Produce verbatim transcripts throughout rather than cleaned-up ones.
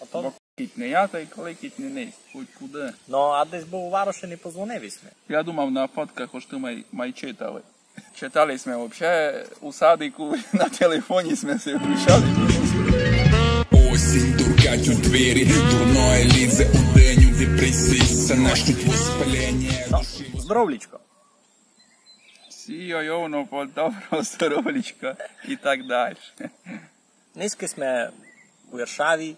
А то... Бо кідь не я, та й коли кідь не нись, хоть куды. Но, а десь быв у вароши, не позвонив єсь ми. Я думав на фотках, ож ты май, май читали. Читали сьме вообще у садику, на телефоні сьме си включали. Осінь туркать у двері, дурноє лізе у день, у депресії ся наштуть воспалення. Но, здоровлічко. Сійо, йовно, по добро, здоровлічко і так дальше. Нынька сьме у Іршаві.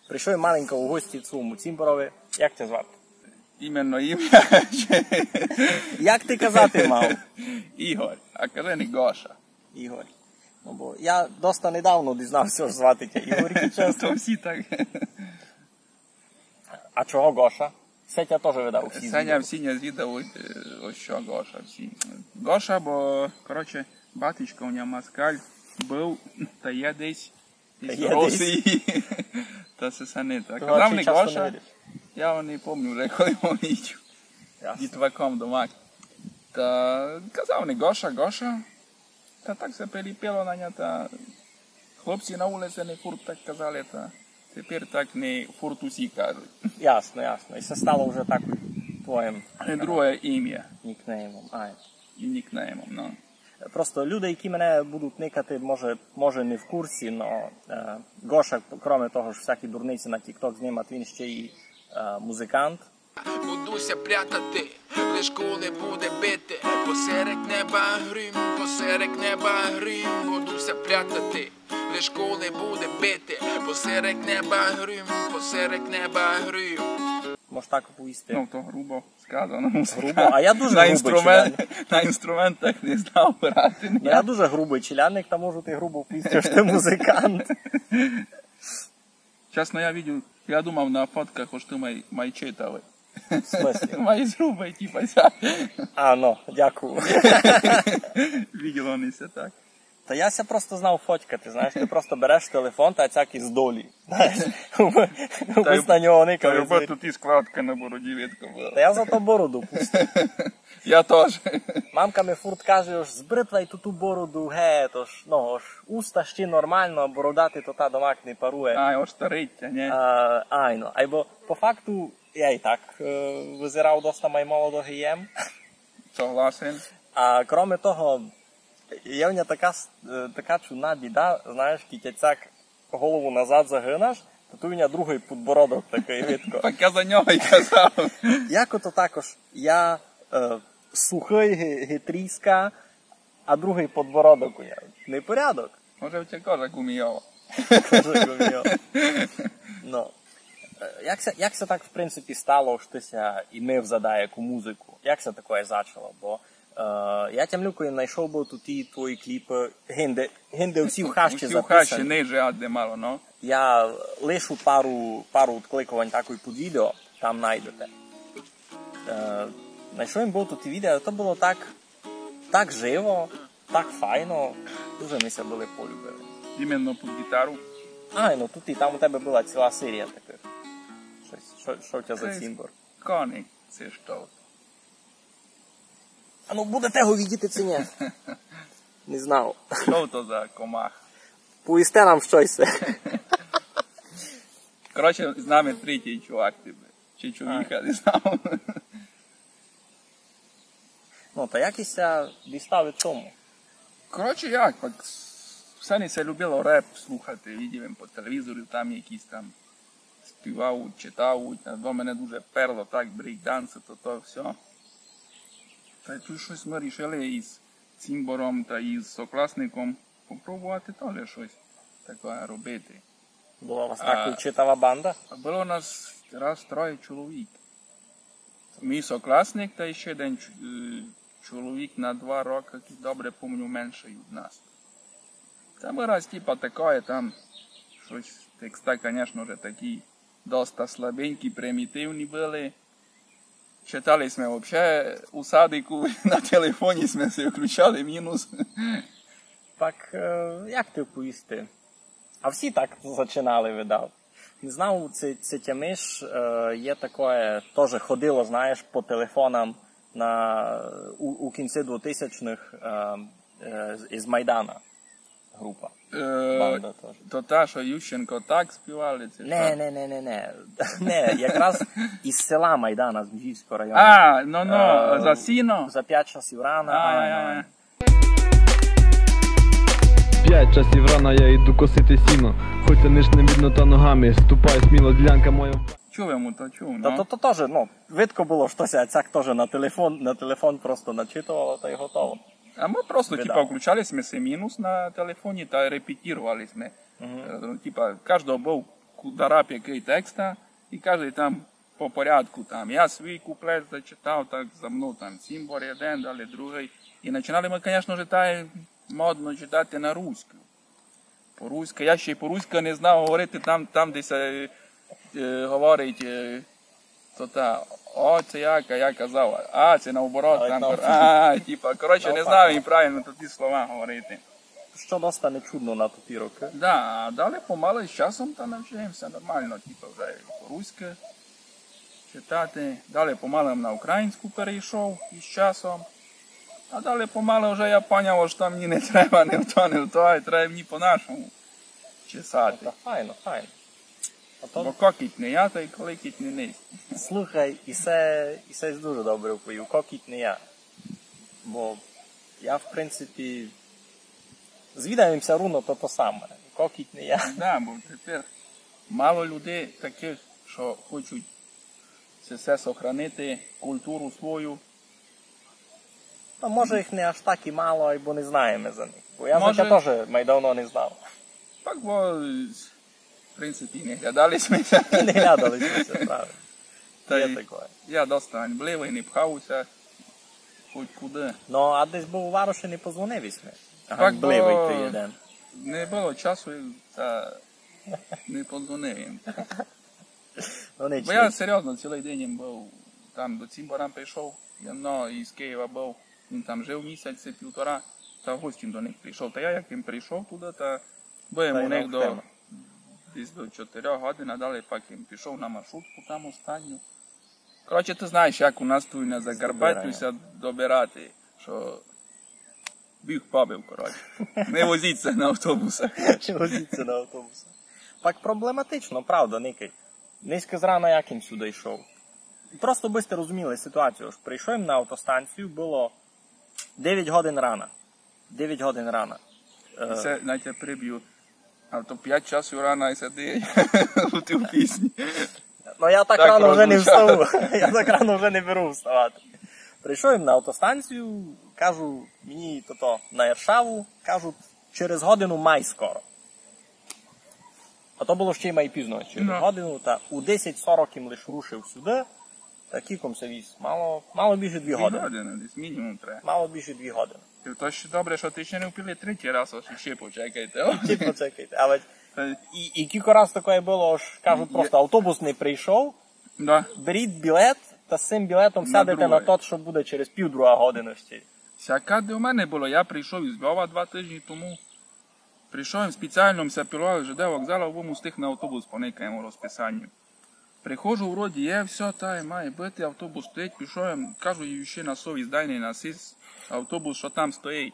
Прийшов маленько у гості к свому цімборови. Як тя звати? Іменно імя. Як ти казати мав? Ігор. А кажи не Гоша. Ігор. Но, бо я доста недавно дізнав ся, ож звати тя Ігор, якщо чесно. То всі так. А чого Гоша? Се тя тоже видав усі. Се ня звідав. Всі ня звідав, е, ож што Гоша, всі. Гоша, бо, коротше, батюшка у ня москаль быв, та є десь із Росії. Та се, се не так. Казав ми Гоша. Я не помню вже, коли його видів. Ясно. Дітваком дома. Та казав ми Гоша, Гоша. Та так ся приліпило на ня, та хлопці на улици не фурт так казали, та тепер так не фурт усі кажуть. Ясно, ясно. І се стало вже так твоїм... Е, друге імя. Нікнеймом. Ай. І нікнеймом, но. Просто люди, які мене будуть никати, може, може не в курсі, но, е, Гоша, кроме того, ож всякі дурниці на TikTok знімать, він ще й, е, музикант. Буду ся прятати, лиш коли буде бити. Посеред неба грім, посеред неба грім, буду ся прятати, лиш коли буде бити. Посеред неба грім, посеред неба грім. Мож так повісти. Ну, то грубо сказано. Грубо, а я дуже грубый челядник. На інструментах не знав грати. Ну, я дуже грубый челядник, та можу ти грубо повісти, ож ти музикант. Чесно, я видів, я думав на фотках, ож ты май, май читали. В смыслі? Май зрубай, типа, ся. А, ну, дякую. Видів они ся так. Та я ся просто знав фоткати, знаєш, ти просто береш телефон та цяк із долі. Знаєш, ось на нього никав. Та й тут і складка на бороді видко была. Та я зато бороду пустив. Я тоже. Мамка ми фурт каже, ож збритвай ту, ту бороду, гет, ож, ну, ож уста ще нормално, а борода ти то та домак не парує. А, ож старить тя, нє? А, айно. Айбо по факту я і так, е, визирав доста май молодо, ги єм. Согласен. А кроме того, є в ня така с-, е, така чудна біда, знаєш, кідь тя цяк голову назад загинаш, та ту в ня другый подбородок такый видко. Так я за нього й казав. Як ото також, я, е, сухый, ги, ги тріска, а другый подбородок у ня. Непорядок. Може, в тя кожа гумійова. Кожа гумійова. Ну. Е, як ся, як ся так, в принципі, стало, ож ты ся імив за даяку музику? Як ся такоє зачало? Бо Е, я тямлю, кой найшов быв туй ті твої кліпы, гинде, гинде у сій хащі записані. У сій хащі, ниже, а де мало, но. Я лишу пару, пару одкликовань такой під відео, там найдете. Е, найшов им быв туй ті відео, то было так, так живо, так файно, дуже ми ся были полюбили. Іменно під гітару? Ай, ну туй і там у тебе была ціла серія такых. Штось, што, што в тя за цімбор? Коник, се што. А ну, будете го видіти ци нє? Не знав. Што то за комах? Повісте нам штось. Коротше, з нами третій чувак, типу. Чи човіха, не знав. Ну, та як ся дістав ид тому? Коротше, як, так, все ми ся любило реп слухати, видів им по телевізору, там якісь там співавуть, читавуть, а до мене дуже перло так, брейкданси, то, то всьо. Та й туй штось мы рішили із цімбором та із сокласником попробовати тоже штось таке робити. Была у вас така читава банда? А было нас раз троє чоловік. Мій сокласник та іщи єден ч-, е, чоловік на два рокы, як добре помню, меншый од нас. Та мы раз, типа, такоє там штось, текста, конечно же, такі доста слабенькі, примітивні были. Читали сьме вообще у садику, на телефоні сьме си включали мінус. Так, е, як ти повісти? А всі так зачинали, видав. Не знав, ци, ци тямиш, е, є такоє, тоже ходило, знаєш, по телефонам на, у, у кінці двотисячных, е, е, з-, із Майдана група. Е, Банда тоже. То та, што Ющенко так співали, ци Не, што? не, не, не, не. Не, якраз из села Майдана, з Міжгірського району. А, но, но, Е, за сіно? За пять часів рана, А, ай, я, ай. я. Пять часів рана, я йду косити сіно. Хоч ся нич не видно, та ногами ступаю сміло, ділянка моя. Чув йому то, чув, Та но. то, то тоже, ну, видко было, што ся цяк тоже на телефон, на телефон просто начитовало, та й готово. А мы просто, Біда. типа, включали сьме си мінус на телефоні та репетировали сьме. Мгм. Е, ну, типа, каждого быв ку-, дараб якый текста, і каждый там по порядку, там, я свій куплет зачитав, так за мнов там цімбор єден, далі другый. І начинали мы, конечно же, тай модно читати на руську. По-руськы, я ще й по-руськы не знав говорити там, там де ся, е, е, говорить, е, то та, о, це як, а я казав, а, це наоборот, Ай, там, навпаки. а, типа, коротше, не Навпаки. знав їм правильно тоті слова говорити. Што доста нечудно на тоті рокы. Да, а далі помалы з часом та навчив им ся нормално, типа, вже і по-руськы читати. Далі помалы на українську перейшов із часом. А далі помалы вже я поняв, што мені не треба ні в то, ні в то, і треба мені по-нашому чесати. Та файно, файно. А то Бо кокіть не я, та й коликіть не нись. Слухай, і се, і се дуже добре вповів, кокіть не я. Бо я, в принципі, звідав им ся руно то, то саме. Кокіть не я. Да, бо тепер мало людей такых, што хочуть се, се сохранити, културу свою. Та може їх не аж так і мало, айбо не знаєме за них. Бо я за Може. тя тоже май давно не знав. Так, бо, в принципі, не глядали сьме ся. Не глядали сьме ся, правильно. Та Є й такоє. я доста ганьбливый, не пхав ся хоть куды. Ну, а десь быв у вароші, не позвонив єсь ми. Так, Ганьбливый бо ты єден. не было часу, та не позвонив им. Ну, нич, Бо я нич. серйозно цілый день им быв, там до цімбора прийшов, я, ну, із Києва быв, він там жив місяць, півтора, та в гості до них прийшов. Та я як им прийшов туды, та быв Та им й у них до, активно. десь до чотирьох годин, а далі пак им пішов на маршрутку там останню. Коротше, ты знаєш, як у нас туй на Закарпаттю Збирання. ся добирати, што біг побив, коротше. Не возіть ся на автобусах. Не возіть ся на автобусах. Так проблематично, правда, никай. Нынька зрана як им сюды йшов. Просто бы сьте розуміли ситуацію, ож прийшов им на автостанцію, было девять годин рана. Девять годин рана. Е, Се, навіть я приб'ю. А то пять часів рана і сидить у тій пісні. Ну, я так Так рано вже не розлучаю. встаю. Я так рано вже не беру вставати. Прийшов им на автостанцію, кажу, мені тото на Іршаву, кажуть, через годину май скоро. А то было ще й май пізно, через Ну. годину, та у десять сорок им лиш рушив сюды, та кілько им ся віз, мало, мало більше дві Дві години. години, десь мінімум треба. Мало більше дві години. І то ще добре, што ти ще не впіли третій раз, ож ще почекайте. Ще почекайте. Але Та і, і кілько раз такоє было, ож кажуть, Є. просто автобус не прийшов, Да. беріть білет, та з сим білетом На сядете на другоє. тот, што буде через пів друга година ще. Сяка де у мене было, я прийшов із Львова два тижні тому. Прийшов им спеціално, ся пілував ЖД вокзала, бо м устиг на автобус по некоєму розписанню. Приходжу, вроді є, всьо, та й має быти, автобус стоїть, пішов им, кажу, і ще на совість, дай не на сись автобус, што там стоїть.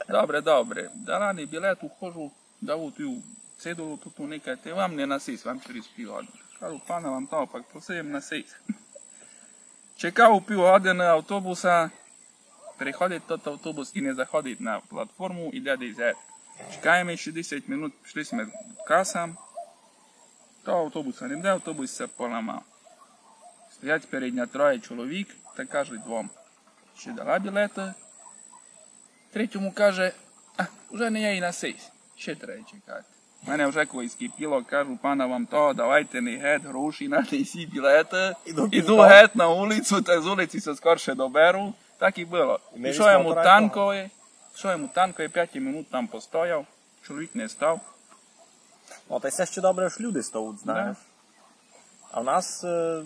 Добре, добре. Дала ми білет, ухожу, дав ту цидулу, тут уникайте, вам не на сись, вам через пів години. Кажу, пана, вам того, пак просив им на сись. Чекав пів години автобуса, приходить тот автобус і не заходить на платформу, іде десь геть. Чекаєме ще десять минут, пішли сьме к касам. Того автобуса не буде, автобус ся поламав. Стоять перед ня троє чоловік та кажуть двом, чи дала білеты. Третьому каже, а, уже не є і на сись, ще треба чекати. Мене вже колись кипіло, кажу, пана, вам того, давайте не геть, гроші на ті всі білеты. Іду Іду пішком. геть на улицю, та з улиці ся скорше доберу. Так і было. І ми Пішов візьмемо йому транком. танковий, пішов йому танковий, пять минут там постояв, чоловік не став. Ну, та й се ще добре, ож люди стають, знаєш. Да. А в нас, е,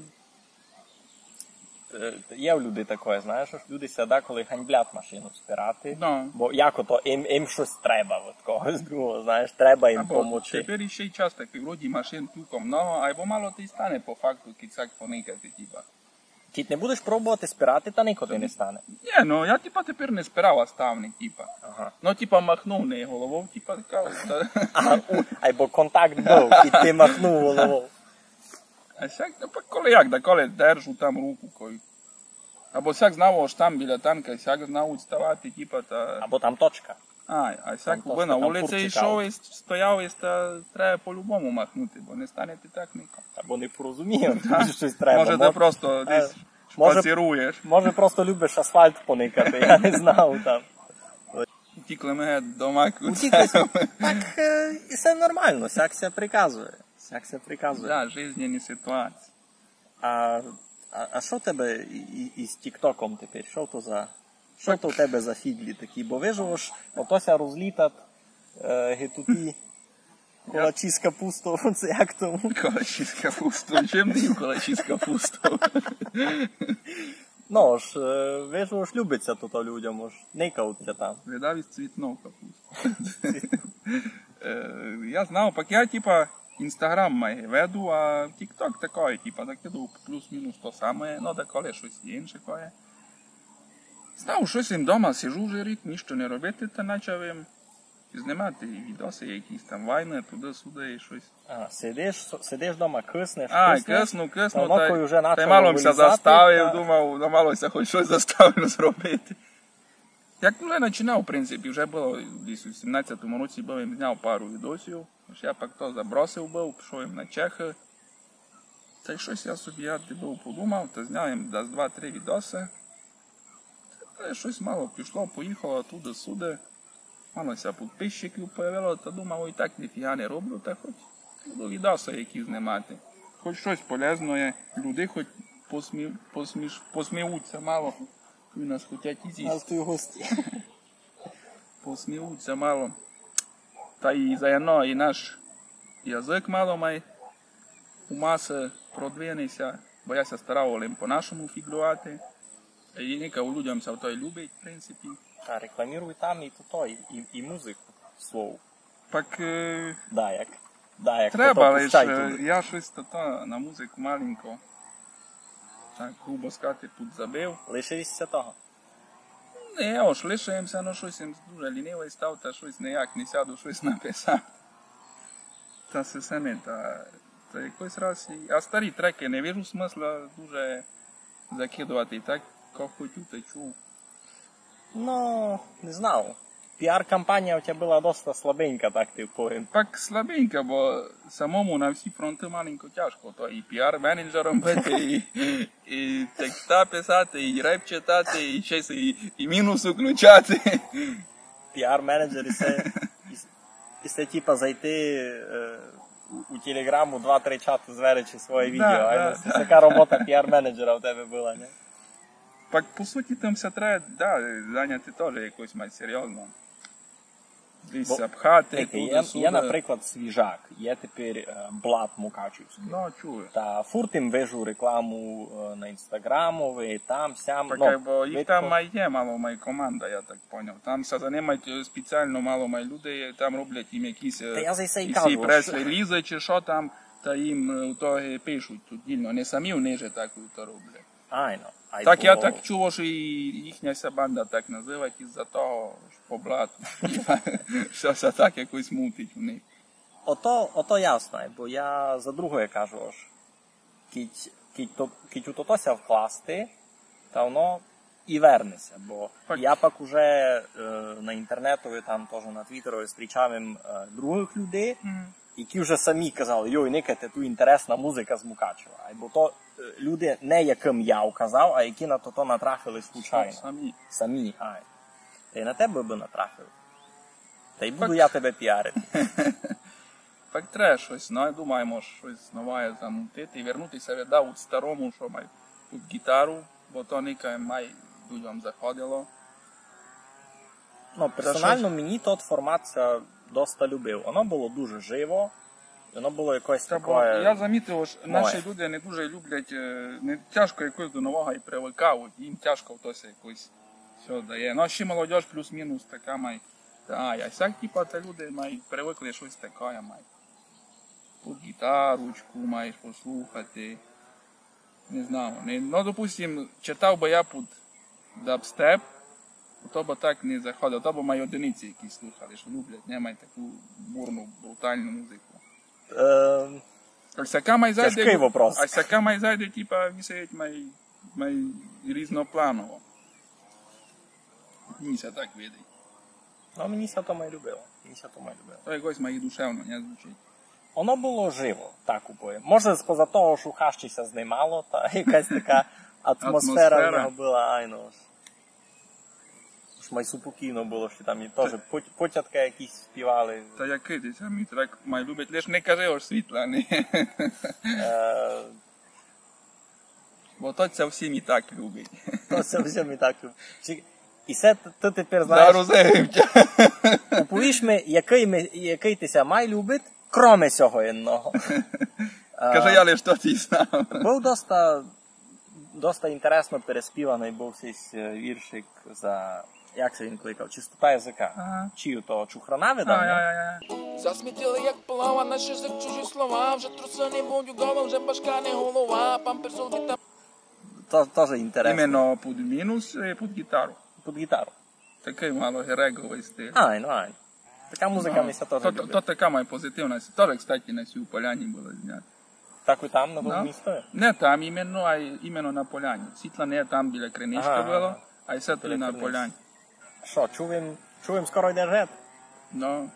е, є в людей такоє, знаєш, ож люди ся деколи ганьблять машину спирати, Да. бо як ото, їм, їм штось треба від когось другого, знаєш, треба їм Або помочи. тепер іще й час такый, вроді машин тілько много, айбо мало ти й стане по факту, кидь сяк поникати, типа. Кидь не будеш пробовати спирати, та нико ти не стане. Ні, ну я, типа, тепер не спирав, а став не, типа. А. Ага. Ну, типа, махнув не головов, типа, така, та... А, у, айбо контакт быв, і ты махнув головов. А сяк, ну, пак коли як, да коли держу там руку, кой. Або сяк знав, ож там біля танка, сяк знав уставати, типа, та... Або там точка. А, а сяк бы на улици йшов і стояв, і ста-, треба по-любому махнути, бо не стане ти так нико. Або не порозумів, тобі штось треба. Може, ти просто десь шпаціруєш. Може, просто любиш асфальт поникати, я не знав там. Утікли ми геть до маку. Утікли. Так, е, і всьо нормално, сяк ся приказує. Сяк ся приказує. Да, жизненні ситуації. А, а, а што в тебе і, і, із тіктоком тепер? Што то за, што то в тебе за фіґлі такі? Бо вижу, ож ото ся розлітат, е, ги туті колачі з капустов, це як тому? Колачі з капустов? Чим не їв колачі з капустов? Ну, ож, е, вижу, ож любить ся тото людям, ож никають ся там. Видав із цвітного капусту. Е, я знав, пак я, типа, Інстаграм май веду, а Тікток такой, типа, так іду плюс-мінус то саме, ну, деколи штось інше коє. Став штось им дома, сижу вже рік, нішто не робити, та начав им знімати і відоси, якісь там вайны, туды-сюды і штось. А, сидиш, сидиш дома, киснеш, а, киснеш, кисну, кисну, та воно та й, кой уже та й начало мало ся вилізати, заставив, та думав, ну, мало ся хоч штось заставив зробити. Як уже начинав, в принципі, вже было десь у сімнадцятому році, быв им зняв пару відосів, ож я пак то забросив быв, пішов им на Чехы. Та й штось я собі, я ти быв подумав, та зняв им десь два-три відосы. Та й штось мало пішло, поїхало туды-сюды. Мало ся підписчиків появило, та думав, і так ніфіга не роблю, та хоч буду відосы які знімати. Хоч штось полезноє, люди хоч посмі-, посміш-, посміють ся мало, коли нас хотять і з'їсти. Нас туй гості. Посміють ся мало. Та й заєдно і наш язык мало май у масы продвине ся, бо я ся старав лим по-нашому фіґлювати. І никав, людям ся то й любить, в принципі. Та рекламіруй там і то, то, і, і, і музыку свою. Пак, е, да, як. Да, як треба, то лиш, пущай е, туды. Я штось то, то на музыку маленько, так, грубо сказати, підзабив. Лишив ся того? Не, ож лишив им ся, ну, штось им дуже лінивый став, та штось ніяк не сяду штось написати. Та се саме, та, та якось раз і, а старі трекы не вижу смысла дуже закидовати, і так, ко хотю, та чув. Ну, не знав. Піар-кампанія у тя была доста слабенька, так ти повім. Так слабенька, бо самому на всі фронты маленько тяжко. То і піар-менеджером быти, і, і текста писати, і реп читати, і ще й, і мінус уключати. Піар-менеджер і се, і, і се, типа, зайти, е, у, у Телеграму два-три чаты зверечи своє відео, да, а да. Се така робота піар-менеджера у тебе была, не? Так, по суті, там ся треба, да, заняти тоже якось май серйозно. Десь ся пхати, туды-сюды. Є, наприклад, свіжак, є тепер, е, Блат Мукачівськый. Ну, чую. Та фурт им вижу рекламу, е, на Інстаграмови, там, сям. Так, ну, бо їх видко там май є, мало май команда, я так поняв. Там ся занимають, е, спеціално мало май людей, там роблять їм якісь, е, та я за се й кажу, прес-релізы чи што там, та їм, е, у того пишуть тут дільно. Не самі вони же так то роблять. Айно. Так, я так чув, што і їхня ся банда так называть із-за того, што по блату. Што ся так якось мутить у них. Ото, ото ясно, бо я за другоє кажу, ож кідь, кідь то, кідь у тото ся вкласти, та воно і верне ся, бо так. Я пак уже, е, на інтернетови, там тоже на Твітерови зустрічав им, е, другых людей, які вже самі казали: «Йой, никайте, ту інтересна музыка з Мукачева». Айбо то, е, люди, не якым я указав, а які на тото натрафили случайно. Самі. Самі, ай. Та й на тебе бы натрафив. Та й буду я тебе піарити. Так треба штось, ну, думаємо, штось нове замутити і вернути ся, видав, у старому, што май під гітару, бо то никай май людям заходило. Ну, персонално мені тот формат ся доста любив. Воно было дуже живо, і воно было якось такоє моє. Я замітив, што наші люди не дуже люблять, е, не, тяжко якось до нового і привыкають, їм тяжко то ся якось всьо дає. Ну, а ще молодь плюс-мінус така май, та, а сяк, типа, та люди май привыкли штось такоє май. Під гітарочку маєш послухати. Не знаю, не, ну, допустим, читав бы я під дабстеп, То бы так не заходило, то бы май одиниці якісь слухали, што люблять, не май таку бурну, бруталну музику. Ем, Аж сяка май зайде, тяжкый вопрос. Аж сяка май зайде, типа, мені ся видить, май, май різнопланово. Мені ся так видить. Ну, мені ся то май любило. Мені ся то май любило. То якось май душевно, не, звучить. Воно было живо, так уповім. Може, споза того, што у хащі ся знимало, та якась така атмосфера в Атмосфера. Нього была, айно. Ож май супокійно было, што там і тоже пот-, потятка якісь співали. Та якый ти ся мені так май любить, лиш не кажи, ож світла не. Е, Бо то ся всім і так любить. То ся всім і так любить. Чек-, і се т-, ты тепер знаєш. Зарозумів тя. Уповіш ми, якый ми, якый ти ся май любить, кроме сього єдного. Кажи, я лиш то ти знав. Быв доста, доста інтересно переспіваный быв сись, е, віршик за, як ся він кликав, «Чистота языка». Ага. Чий то, Чухрана, видав, ні? Ай, ай, ай. Засмітили, як плава, наші за чужі слова. Вже трусы не будуть, вже башка не голова, памперс у діта. То, тоже інтересно. Іменно під мінус, е, під гітару. Під гітару. Такый мало гереґовый стиль. Айно, айно. Така музика ми ся тоже любить. То, то, то така май позитивна. Тоже, кстати, на сій Поляні было знято. Так і там, на тому місці? Не там іменно, а іменно на Поляні. Світла не там біля Криничка было, а й се туй на Поляні. Што, чуєм, чуєм, скоро йде жед? Ну,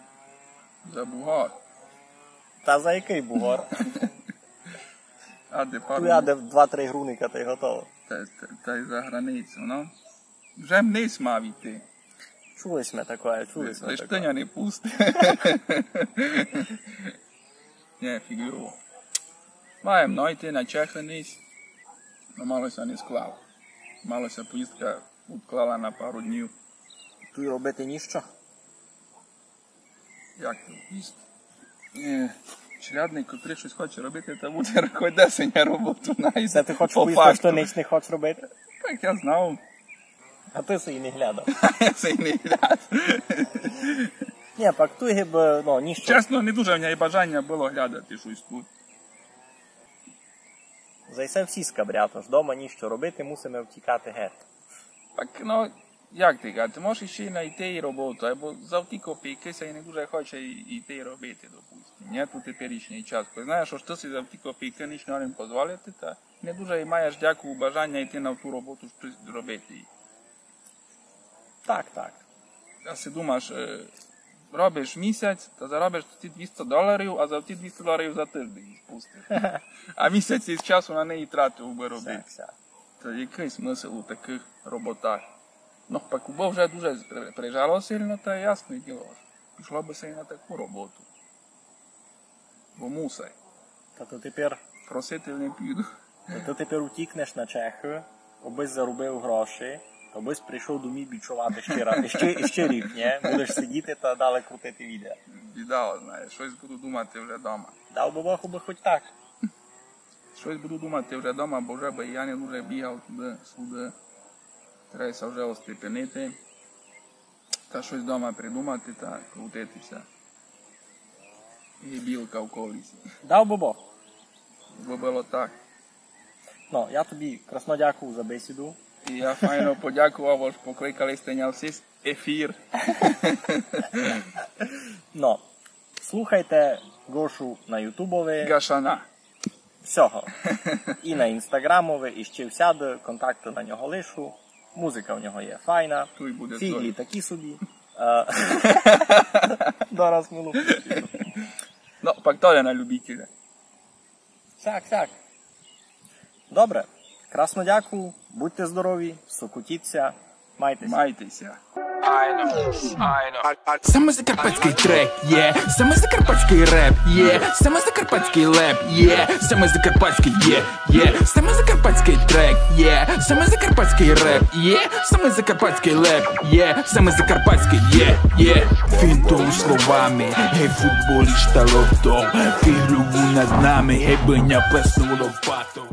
за бугор. Та за якый бугор? А де пару... Туй а де два-три груника, та й готово. Та, та, та й за границю, ну. Вже м не мав іти. Чули сьме такоє, чули сьме такоє. Лиш ты ня не пусти. Ні, фіґлював. Маєм, ну, йти на Чехы нись. Ну, мало ся не склало. Мало ся поїздка одклала на пару днів. Туй робити ніщо? Як то? Їсти. Е, челядник, котрый штось хоче робити, та буде хоть де ся на роботу найде. Се ты хочеш повісти, што нич не хочеш робити? Так я знав. А ты се й не глядав. Се й не глядав. Ні, пак туй гибы, ну, ніщо. Чесно, не дуже в мене й бажаня было глядати штось туй. Зай се всі скабрят, ож дома ніщо робити, мусиме втікати геть. Так, ну, як ти кажеш, ти можеш іщи й найти й роботу, айбо за ті копійкы ся й не дуже хоче й, йти робити, допустим, ні, у теперішній час. Бо знаєш, ож ты си за ті копійкы нич не годен позволити, та не дуже й маєш дяку бажаня йти на ту роботу штось робити. Так, так. А си думаш, е, робиш місяць, та заробиш ті двісто доларів, а за ті двісто доларів за тыждень їх пустиш. А місяць із часу на неї тратив, убы робити. Всьо, всьо. Та якый смысл у такых роботах? Ну, пак убы вже дуже при-, прижало сильно, та ясне діло, пішло бы ся і на таку роботу. Бо мусай. Та ты тепер... Просити не піду. Та ты тепер утікнеш на Чехы, обысь заробив гроші, обысь прийшов домів бічовати ще раз, ще, ще рік, ні? Будеш сидіти та далі крутити відео. Біда, знаєш, штось буду думати вже дома. Дав бы Бог, убы хоть так. Штось буду думати вже дома, бо вже бы я не дуже бігав туды-сюды. Треба ся вже остепенити. Та штось дома придумати та крутити ся. І білка в колесі. Дав бы Бог. Бы было так. Ну, я тобі красно дякую за бесіду. І я файно подякував, ож покликали сьте ня в сись ефір. Ну, слухайте Гошу на Ютубови. Гашана. Всього. І на інстаграмови, і ще всяды, контакты на нього лишу. Музика в нього є файна. Туй буде фіґлі здорово. Такі собі. Е, зараз ми лупимо. Ну, пак то є на любителя. Так, так. Добре. Красно дякую. Будьте здорові, сокотіть ся. Майте ся. Майте ся. Айно, айно. Саме закарпатськый трек, є. Саме закарпатськый реп, є. Саме закарпатськый леп, є. Саме закарпатськый, є, є. Саме закарпатськый трек, є. Саме закарпатськый реп, є. Саме закарпатськый леп, є. Саме закарпатськый, є, є. Фінтую словами, гей, футболіста лопатов. Фіґлюю над нами, гей, бы ня плеснув лопатов.